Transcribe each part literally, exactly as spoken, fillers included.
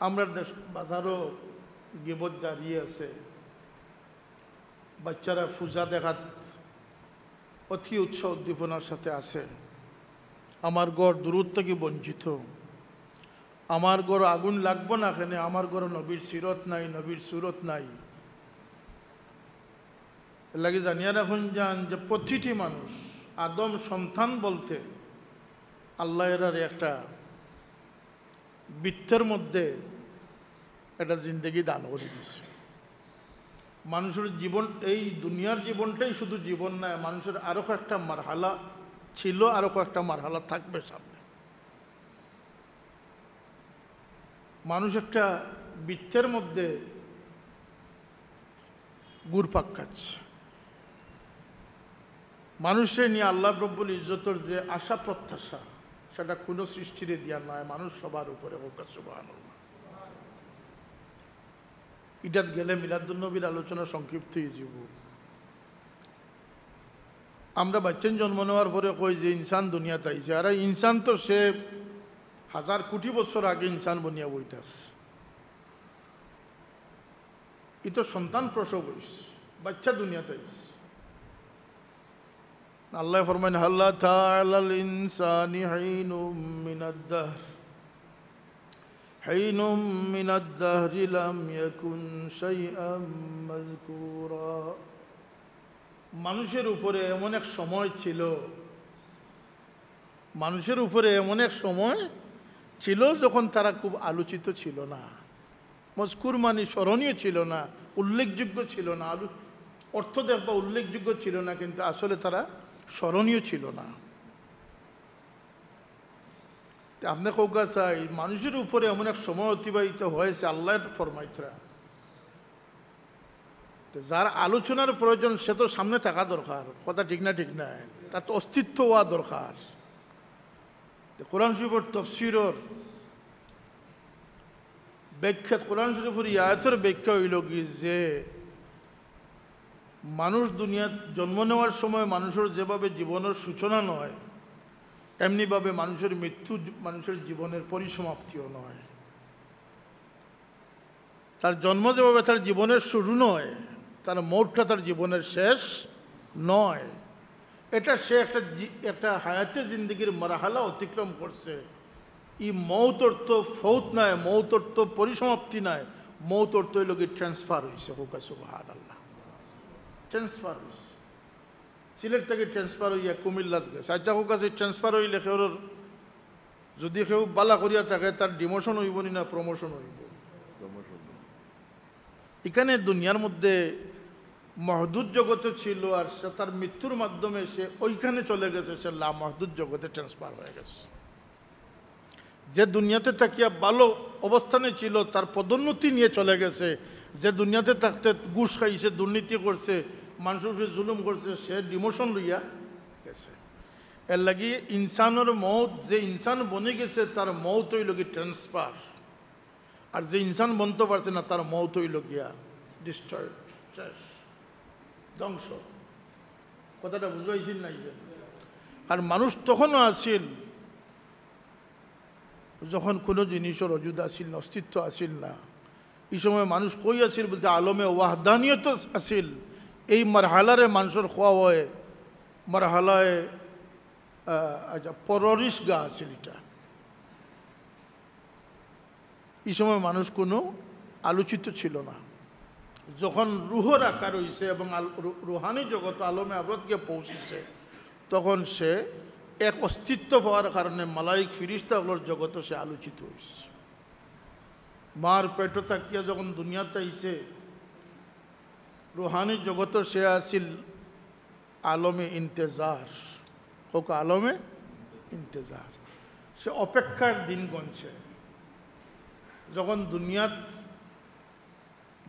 আমরার দেশ বাজারও গিবত জারি আছে। বাচ্চারা পূজা দেখাত অতি উৎসাহ উদ্দীপনার সাথে আছে। আমার ঘর দুরুদ থাকি বঞ্চিত, আমার ঘর আগুন লাগবো না কেনে, আমার ঘর নবীর সিরত নাই, নবীর সুরত নাই। এর লাগি জানিয়া রাখুন যান যে প্রতিটি মানুষ, আদম সন্তান বলতে আল্লাহ এরারে একটা বৃত্তের মধ্যে একটা জিন্দেগি দান করি দিছে। মানুষের জীবন, এই দুনিয়ার জীবনটাই শুধু জীবন নয়, মানুষের আরো কয়েকটা মারহালা ছিল, আরো কয়েকটা মারহালা থাকবে সামনে। মানুষ একটা বৃত্তের মধ্যে ঘুরপাক খাচ্ছে। মানুষরে নিয়ে আল্লাহ রব্বুল ইজ্জতর যে আশা প্রত্যাশা, সেটা কোনো সৃষ্টিরে দিয়া নয়, মানুষ সবার উপরে হোক, সুবহানাল্লাহ। ইটাত গেলে মিলাদুন্নবীর আলোচনা সংক্ষিপ্ত হয়ে যাব। আমরা বাচ্চাইন জন্ম নেওয়ার পরে কই যে ইনসান দুনিয়াত আইছে, আর ইনসান তো সে হাজার কোটি বছর আগে ইনসান বনিয়া বইতে আছে। ই তো সন্তান প্রসব হইছে, বাচ্চা দুনিয়াত আইছে। আল্লাহ ফরমাইন, "হাল আতা আলাল ইনসানি হিনুম মিনাদ দাহর, হিনুম মিনাদ দাহরি লাম ইয়াকুন শাইআম মাযকুরা।" মানুষের উপরে এমন এক সময় ছিল, মানুষের উপরে এমন এক সময় ছিল যখন তারা খুব আলোচিত ছিল না। মজকুর মানে স্মরণীয় ছিল না, উল্লেখযোগ্য ছিল না, আলো-, অর্থ দেখবা উল্লেখযোগ্য ছিল না, কিন্তু আসলে তারা স্মরণীয় ছিল না। তে আপনি কউক্কা চাই, মানুষের উপরে এমন এক সময় অতিবাহিত হয়েছে, আল্লাহ ফরমাইতরা। তে যার আলোচনার প্রয়োজন, সে তো সামনে থাকা দরকার, কথা ঠিক না? ঠিক না? তার তো অস্তিত্ব হওয়া দরকার। তে কোরআন শরীফের তফসিরর ব্যাখ্যা, কোরআন শরীফের এই আয়াতের ব্যাখ্যা হইল কি যে মানুষ দুনিয়াত জন্ম নেওয়ার সময় মানুষের যেভাবে জীবনের সূচনা নয়, এমনিভাবে মানুষের মৃত্যু মানুষের জীবনের পরিসমাপ্তিও নয়। তার জন্ম যেভাবে তার জীবনের শুরু নয়, তার মৌতটা তার জীবনের শেষ নয়। এটা সে একটা জি-, একটা হায়াতে জিন্দেগির মারহালা অতিক্রম করছে। ই মৌত অর্থ ফৌত নয়, মৌত অর্থ পরিসমাপ্তি নয়, মউত অর্থ অইলো কি ট্রান্সফার অইছে। কউক্কা সুবহানাল্লাহ। ট্রান্সফার অইছে। সিলেট থাকি ট্রান্সফার অইয়া কুমিল্লাত গেছে। আচ্ছা, কউক্কা, ট্রান্সফার অইলে কেউর, যুদি কেউ বালা করিয়া থাকে, তার ডিমোশন অইবো নি না প্রমোশন অইবো? প্রমোশন। ইখানে দুনিয়ার মধ্যে মহদুদ জগতে ছিল, আর সে তার মৃত্যুর মাধ্যমে সে ওইখানে চলে গেছে, সে লামহদুদ জগতে ট্রান্সফার হয়ে গেছে। যে দুনিয়াতে থাকিয়া ভালো অবস্থানে ছিল, তার পদোন্নতি নিয়ে চলে গেছে। যে দুনিয়াতে থাকতে ঘুষ খাইছে, দুর্নীতি করছে, মানুষর উপরে জুলুম করছে, সে ডিমোশন লইয়া গেছে। এর লাগি ইনসানর মউত, যে ইনসান বনি গেছে, তার মউত অইলো কি ট্রান্সফার। আর যে ইনসান বনতো পারছে না, তার মউত অইলো গিয়া ডিস্ট্রয়, শেষ, ধ্বংস। কথাটা বুঝাইছি না? আর মানুষ তখনও আছিল, যখন কোনো জিনিসর অজুদ আছিল না, অস্তিত্ব আছিল না। এই সময় মানুষ কই আছিল বলতে, আলমে ওয়াহদানিয়ত আছিল। এই মারহালারে মানুষর কওয়া হয় মারহালায়ে, আহ, আচ্ছা, পররিশ গা আছিল এটা। এই সময় মানুষ কোনো আলোচিত ছিল না। যখন রুহর আকার অইছে এবং আল-, রু-, রুহানি জগত আলমে আবরত গিয়া পৌঁছিছে, তখন সে এক অস্তিত্ব পাওয়ার কারণে মালাইক ফিরিস্তা অকলর জগতো সে আলোচিত অইছে। মার পেটো থাকিয়া যখন দুনিয়াত আইছে, রুহানি জগতো সে আছিল আলমে ইন্তেজার। কউক্কা, আলমে ইন্তেজার। সে অপেক্ষার দিন গণছে। যখন দুনিয়াত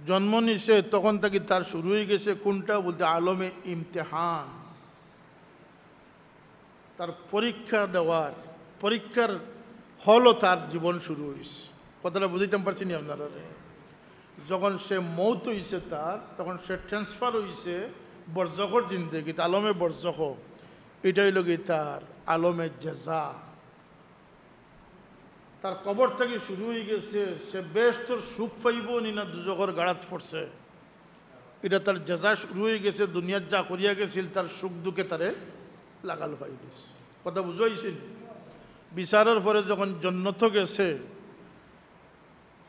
জন্ম নিছে, তখন থাকি তার শুরু হয়ে গেছে কোনটা বলতে, আলমে ইমতেহান। তার পরীক্ষা দেওয়ার, পরীক্ষার হলো তার জীবন শুরু হইছে। কথাটা বুঝাইতাম পারছি নি আপনারা? যখন সে মউত হইছে তার, তখন সে ট্রান্সফার হইছে বরজখর জিন্দেগিত, আলমে বরজখ। এটা অইলো কি তার আলমে জাজা। তার কবর থাকি শুরু অইগেছে, সে বেহেশতর সুখ পাইবো নি না দুজখর গাড়াত পড়ছে, ইটা তার জাযা শুরু অইগেছে। দুনিয়াত যা করিয়া গেছিল, তার সুখ দুখে তারে লাগাল পাই গেছে। কথা বুঝাইছি নি? বিচারর পরে যখন জন্নতো গেছে,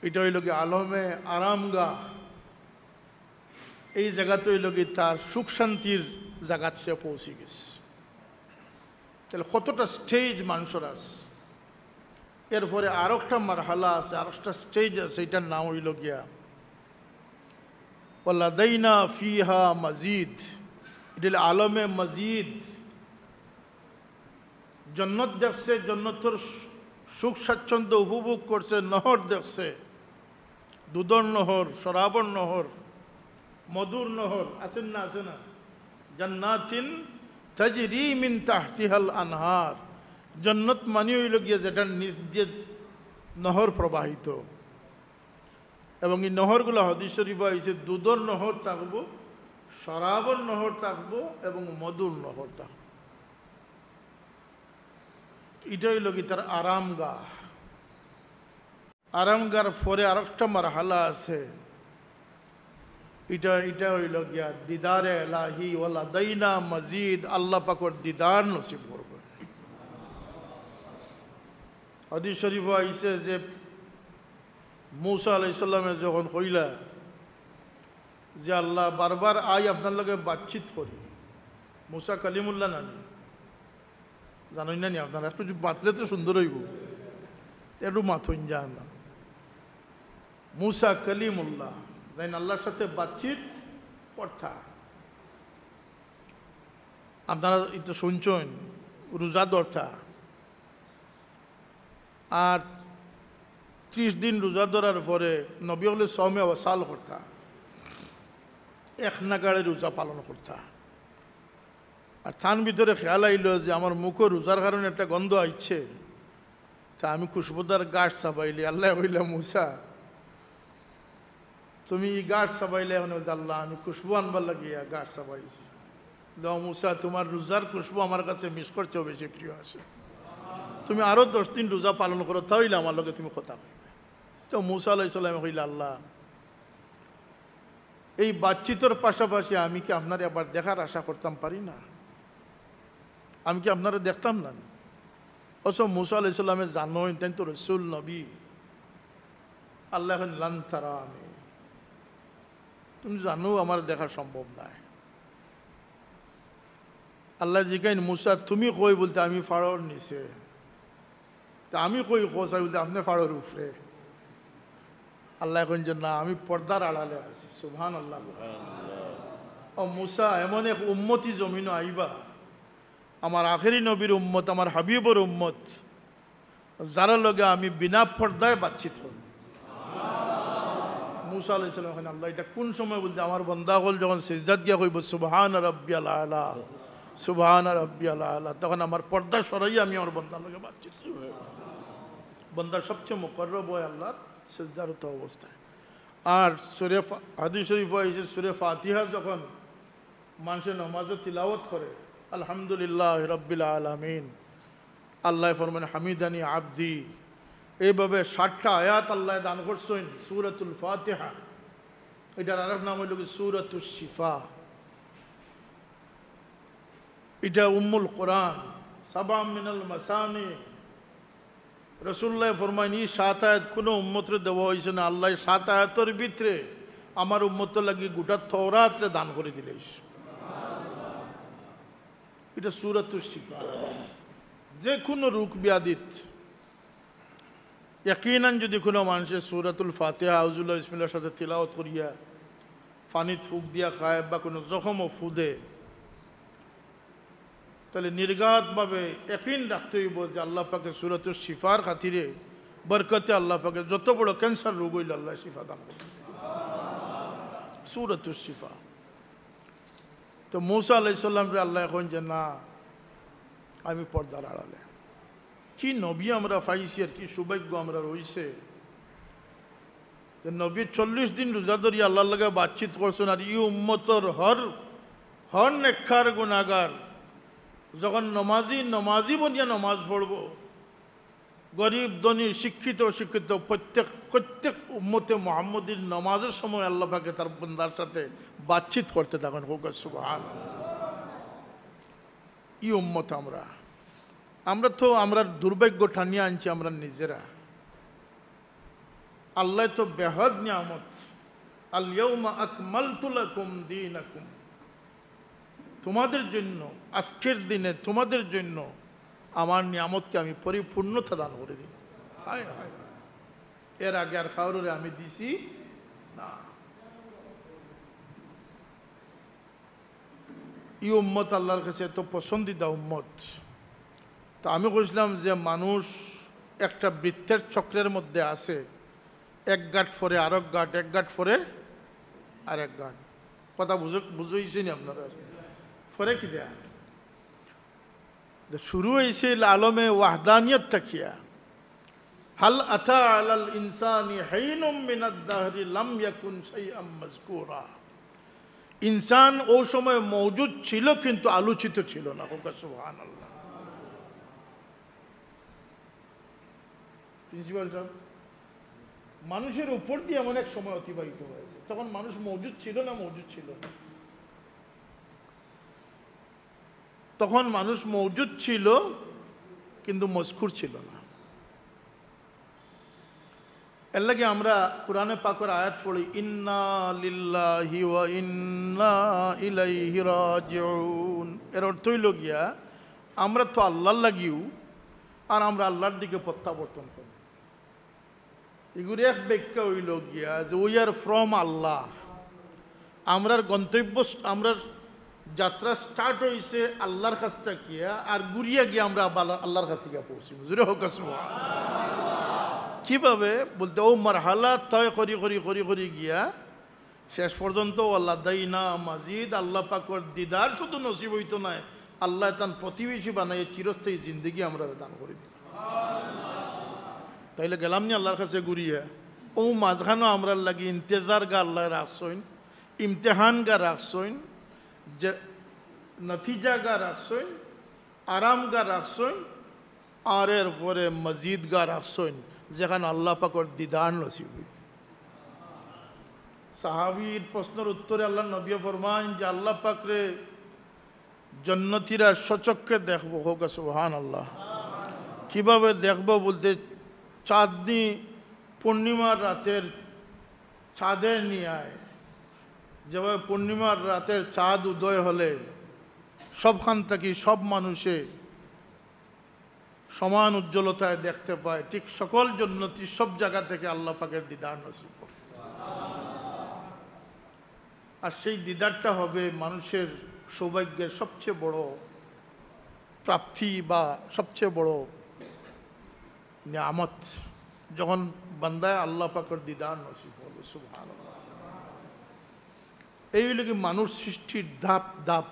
ইটা অইলো গিয়া আলমে আরামগাহ, এই জাগাত অইলো গিয়া তার সুখ শান্তির জাগাত সে পৌঁছি গেছে। তাইলে কতটা stage মানষর আছে। এরপরে আরোকটা মারহালা আছে, আরোকটা stage আছে, ইটার নাম অইলো গিয়া ওয়ালাদাইনা ফিহা মাজিদ। ইটা অইলো আলমে মাজিদ। জন্নত দেখছে, জন্নতর সু-, সুখ স্বাচ্ছন্দ্য উপভোগ করছে, নহর দেখছে, দুধর নহর, শরাবর নহর, মধুর নহর, আছে না, আছে না? জান্নাতিন তাজরি মিন তাহতিহাল আনহার। জন্নত মানি অইলো গিয়া যেটার নিচ দিয়া নহর প্রবাহিত, এবং এই নহরগুলা হাদিস শরীফো আইছে, দুধর নহর থাকবো, শরাবর নহর থাকবো এবং মধুর নহর থাকবো। ইটা অইলো গিয়া তার আরামগাহ। আরামগাহর পরে আরোকটা মারহালা আছে, ইটা, ইটা অইলো গিয়া দিদারে এলাহি, ওয়ালাদাইনা মাজিদ, আল্লাহ পাকর দিদার নসিব করবো। হাদিস শরীফো আইছে যে মুসা আলাইহিস সালামে যখন কইলা যে, "আল্লাহ, বারবার আই আপনার লগে বাতচিত করি।" মুসা কালিমুল্লাহ নানি? জানইন না নি আপনারা? একটু মাতলে তো সুন্দর অইবো, একটু মাতইন যান না। মুসা কালিমুল্লাহ, যাইন আল্লাহর সাথে বাতচিত করতা। আপনারা ইতা শুনছইন, রোজা ধরতা। আর ত্রিশ দিন রোজা ধরার পরে নবী অকলে সওমে ওয়াসাল করতা, এক নাগাড়ে রোজা পালন করতা। আর তান ভিতরে খেয়াল আইলো যে আমার মুখো রোজার কারণে একটা গন্ধ আইছে, তে আমি খুশবুদার গাছ চাবাইলি। আল্লায় কইলা, "মুসা, তুমি ই গাছ চাবাইলে?" অখন কইতা, "আল্লাহ, আমি খুশবু আনবার লাগিয়া গাছ চাবাইছি।" "দেও মুসা, তুমার রোজার খুশবু আমার কাছে মিসকর চেয়েও বেশি প্রিয় আছে। তুমি আরো দশ দিন রোজা পালন করো, তা অইলে আমার লগে তুমি কথা কইবায়।" তে মুসা আলাইহিস সালামে কইলা, "আল্লাহ, এই বাতচিতর পাশাপাশি আমি কি আপনারে আবার দেখার আশা করতাম পারি না? আমি কি আপনারে দেখতাম না?" অথচ মুসা আলাইহিস সালামে জানইন, তাইন তো রসুল নবী। আল্লায় কইন, "লান তারানি, তুমি জানো আমার দেখা সম্ভব নায়।" আল্লায় জিকাইন, "মুসা, তুমি কই?" বলতে, "আমি পাড়র নিচে।" তে আমি কই কছাই? বলতে, "আপনে পাড়র উপরে।" আল্লায় কইন যে, "না, আমি পর্দার আড়ালে আছি।" সুবহানাল্লাহ। "ও মুসা, এমন এক উম্মতি জমিনো আইবা, আমার আখেরি নবীর উম্মত, আমার হাবিবর উম্মত, যারার লগে আমি বিনা পর্দায় বাতচিত করমু।" মুসা আলাইহিস সালামে কইন, "আল্লাহ, ইটা কুন সময়?" বলতে, "আমার বন্দা অকল যখন সিজদাত গিয়া কইবো, 'সুবহান রাব্বিয়াল আলা, সুবহান রাব্বিয়াল আলা,' তখন আমার পর্দা সরাইয়া আমি আমার বন্দার লগে বাতচিত করমু।" বন্দা সবচেয়ে মুকররব অয় আল্লাহর সিজদারত অবস্থায়। আর সূরা ফা-, হাদিস শরীফো আইছে, সূরা ফাতিহা যখন মানষে নমাজো তিলাওয়াত করে, "আলহামদুলিল্লাহি রাব্বিল আলামিন", আল্লায় ফরমাইন, "হামিদানি আবদি।" এইভাবে সাতটা আয়াত আল্লায় দান করছইন সূরাতুল ফাতিহা। ইটার আরেক নাম অইলো গি সূরাতুশ শিফা। ইটা উম্মুল কোরআন, সাবআ মিনাল মাসানি। রাসূলুল্লায় ফরমাইন, "ই সাত আয়াত কুনু উম্মতরে দেওয়া অইছে না, আল্লায় সাত আয়াতর ভিতরে আমার উম্মতর লাগি গোটা তওরাতরে দান করি দিলাইছে।" ইটা সূরাতুশ শিফা। যে কুনু রোগ ব্যাধিত ইয়াকিনান যুদি কুনু মানষে সূরাতুল ফাতিহা, আউযুবিল্লাহ, বিসমিল্লাহর সাথে তিলাওয়াত করিয়া পানিত ফুক দিয়া খায় বা কুনু জখমো ফু দে, তাইলে নির্ঘাতভাবে ইয়াকিন রাখতে অইবো যে আল্লাহ পাকে সূরাতুশ শিফার খাতিরে, বরকতে আল্লাহ পাকে যত বড় ক্যান্সার রোগ অইলে আল্লায় শিফা দান করবা। সূরাতুশ শিফা। তো মুসা আলাইহিস সালামরে আল্লায় কইন যে, "না, আমি পর্দার আড়ালে।" কি নবী আমরা পাইছি আর কি সৌভাগ্য আমরার অইছে যে নবী চল্লিশ দিন রোজা ধরি আল্লাহর লগে বাতচিত করছইন, আর ই উম্মতর হর, হর নেককার গুনাগার যখন নমাজি, নমাজি বনিয়া নমাজ পড়বো, গরিব, ধনী, শিক্ষিত, অশিক্ষিত, প্রত্যেক প্রত্যেক উম্মতে মুহাম্মদীর নামাজের সময় আল্লাহ পাকে তার বান্দার সাথে বাতচিত করতে থাকেন। কউক্কা সুবহানাল্লাহ। ই উম্মত আমরা। আমরা তো আমরার দুর্ভাগ্য টানিয়া আনছি আমরা নিজেরা। আল্লাহ তো বেহদ নিয়ামত। আল ইয়াউমা আকমালতু লাকুম দীনাকুম। তোমাদের জন্য, আজকের দিনে তোমাদের জন্য আমার নিয়ামতকে আমি পরিপূর্ণতা দান করে দিলাম। হায় হায়। এর আগে আর কাউরে আমি দিছি না। ই উম্মত আল্লাহর কাছে এত পছন্দিদা উম্মত। তো আমি কইছিলাম যে মানুষ একটা বৃত্তের চক্রের মধ্যে আছে, এক ঘাট পরে আরেক ঘাট, এক ঘাট পরে আরেক ঘাট। কথা বুঝ-, বুঝাইছি নি আপনারা? পরে কি দেয়া? তো শুরু হয়েছিল আলমে ওয়াহদানিয়ত থাকিয়া, হাল আতা আলাল ইনসানি হাইনুম মিনাদ দাহরি লাম ইয়াকুন শাইআম মাযকুরা। ইনসান ওই সময় মওজুদ ছিল, কিন্তু আলোচিত ছিল না। কউক্কা সুবহানাল্লাহ। প্রিন্সিপাল সাহেব, মানুষের উপর দিয়ে এমন এক সময় অতিবাহিত হয়েছে, তখন মানুষ মওজুদ ছিল না, মওজুদ ছিল না। তখন মানুষ মওজুদ ছিল, কিন্তু মজকুর ছিল না। এর লাগি আমরা কোরআনে পাকের আয়াত পড়ি, "ইন্না লিল্লাহি ওয়া ইন্না ইলাইহি রাজিউন।" এর অর্থ হইল গিয়া, আমরা তো আল্লাহর লাগিও, আর আমরা আল্লাহর দিকে প্রত্যাবর্তন করি। এগুর এক ব্যাখ্যা হইল গিয়া যে we are from Allah। আমরার গন্তব্য, আমরার যাত্রা স্টার্ট হইছে আল্লাহর কাছ থাকিয়া, আর ঘুরিয়া গিয়া আমরা আবার আল্লাহর কাছে গিয়া পৌঁছি। জোরে কউক্কা সুবহান। কিভাবে বলতে, ও মারহালা তয় করি করি করি করি গিয়া শেষ পর্যন্ত ওয়া লাদাইনা মাজিদ, আল্লাহ পাকর দিদার শুধু নসিব হইতো নায়, আল্লাহ তান প্রতিবেশী বানাইয়া চিরস্থায়ী জিন্দেগি আমরারে দান করে দিল। তাইলে গেলাম নি আল্লাহর কাছে ঘুরিয়া? ও মাঝখানো আমরার লাগি ইন্তেজার গা আল্লাহ রাখছইন, ইমতেহান গা রাখছইন, যে নতিজা গা রাখছইন, আরাম গা রাখছইন, আর এর পরে মজিদ গা রাখছইন, যেখান আল্লাহ পাকর দিদার নসিব হইবে। সাহাবীর প্রশ্নর উত্তরে আল্লাহর নবী ফরমাইন যে, "আল্লাহ পাকরে জন্নতিরা স্বচক্ষে দেখবো।" কউক্কা সুবহানাল্লাহ। কিভাবে দেখবো বলতে, চাঁদনি পূর্ণিমার রাতের চাঁদের নিয়ায়, যেভাবে পূর্ণিমার রাতের চাঁদ উদয় হলে সবখান থাকি সব মানুষে সমান উজ্জ্বলতায় দেখতে পায়, ঠিক সকল জন্নতি সব জায়গা থেকে আল্লাহ পাকের দিদার নসিব করে। আর সেই দিদারটা হবে মানুষের সৌভাগ্যের সবচেয়ে বড় প্রাপ্তি বা সবচেয়ে বড় নিয়ামত, যখন বান্দায় আল্লাহ পাকের দিদার নসিব হলো। সুবহানাল্লাহ। এই হইল কি মানুষ সৃষ্টির ধাপ ধাপ।